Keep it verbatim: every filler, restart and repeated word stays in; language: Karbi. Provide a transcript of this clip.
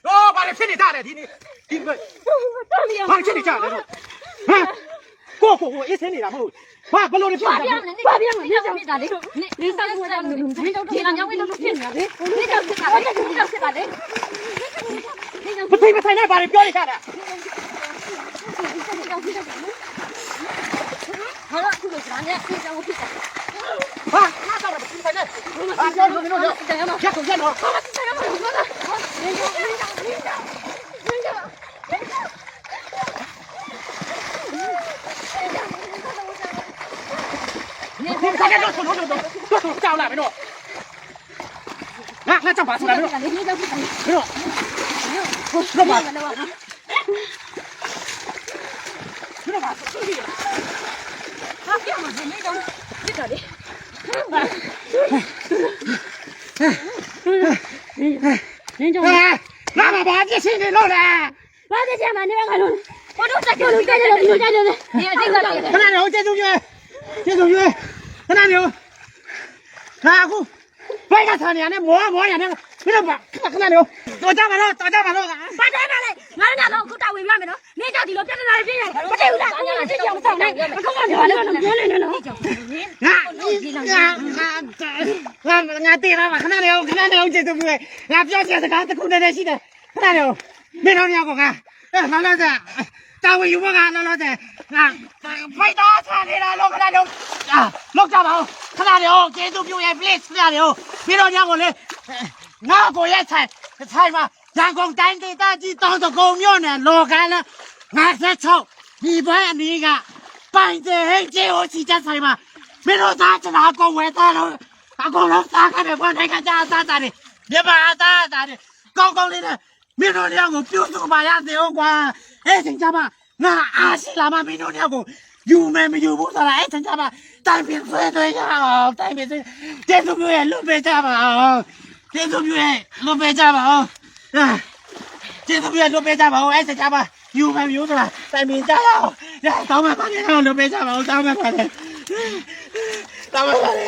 Oh, bari sini ta deh, sini. Sini. Bari sini ta deh, no. Hah? Ko, ko, ko, isi ni lah, mo. Wah, belum ni. Betul, betul, ni bari biar ni ta deh. Kena ni, oh, cek tu je. Cek tu je. Kena ni, oh. Nah, aku. Baik, kena ni, ane, mo, mo, ane. Kena ba, kena ni, oh. Toja malo, toja malo. Pada balik. Mana nak aku tahu yang mana? Ni jadi lo, tiada lagi. Betul lah. Aku ni yang tahu ni. Aku kan jalan, jalan, jalan, jalan. Nah, nah, nah, nah, ngati lah, kena ni, oh, kena ni, oh, cek tu je. Ngati, oh, cek tu je, kena ni, oh. Mino ni ako ka. Eh, lalo te. Tawi yubo ka, lalo te. Ah, pai ta sa ni la lo ka lo. Ah, lo ka ba. Kena ni o, ke tu piu e, please, kena ni o. Mino ni ako le. Eh, nga ko ye sai, sai ma. Yang kong tan ke ta ji tong to kong yo ne lo ka na. Nga se cho. Ni ba ni ga. Pai te heng che o si cha sai ma. Mino ta cha na ko we ta lo. Ako lo sa ka ne ko ne ka cha sa ta ni. Ye ba ta ta ni. Kong kong ni ne. Mino ni ako piu su ba ya se o kwa. Eh, sing cha ba. Nga asi lama mino ni ako. Yu me mi yu bu sa la, eh, sing cha ba. Tai pin su e to ya. Tai pin su. Te su bu e lo pe cha ba. Te su bu e lo pe cha ba. Ah. Te su bu e lo pe cha ba. Eh, sing cha ba. Yu me mi yu sa la. Tai pin cha ya. Ya, tao me pa ni lo pe cha ba. Tao me pa ni. Tao me pa ni.